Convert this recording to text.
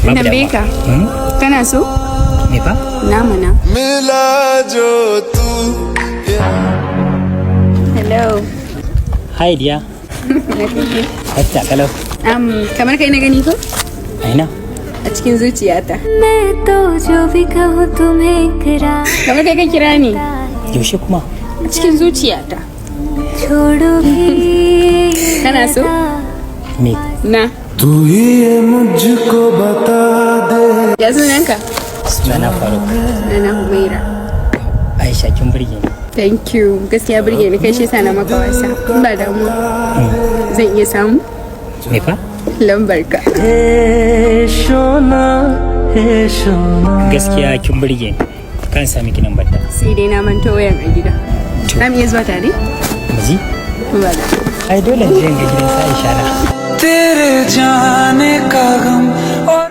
Babu Tambaye damuwa. ka. Kana so? Me fa? Na mana. मिला जो तू Hello. Hi dear. Na kake? Hatta kalau. Kamar kai na gani ko? A ina? A cikin zuciyata. मैं तो जो भी कहूँ तुम्हें इकरार Kamar kai ka kira ni. Yaushe kuma? A cikin zuciyata. छोड़ो भी Kana so? Me? Na. तू ही ये मुझको बता दे. Ya sunanka? Sunana Faruk. Sunana Humaira. Aisha, kin burge ni. Thank you. Gaskiya burge ni kai, shi yasa na maka wasa. In ba damuwa. Zan iya samu Me fa? Lambar ka. Gaskiya kin burge ni. Kan sami ki lambar ta. Sai dai na manta wayan a gida. To. Za mu iya zuwa tare? Mu ji? Ba da. Ai dole in je in ga gidan su Aisha na. तेरे जाने का गम और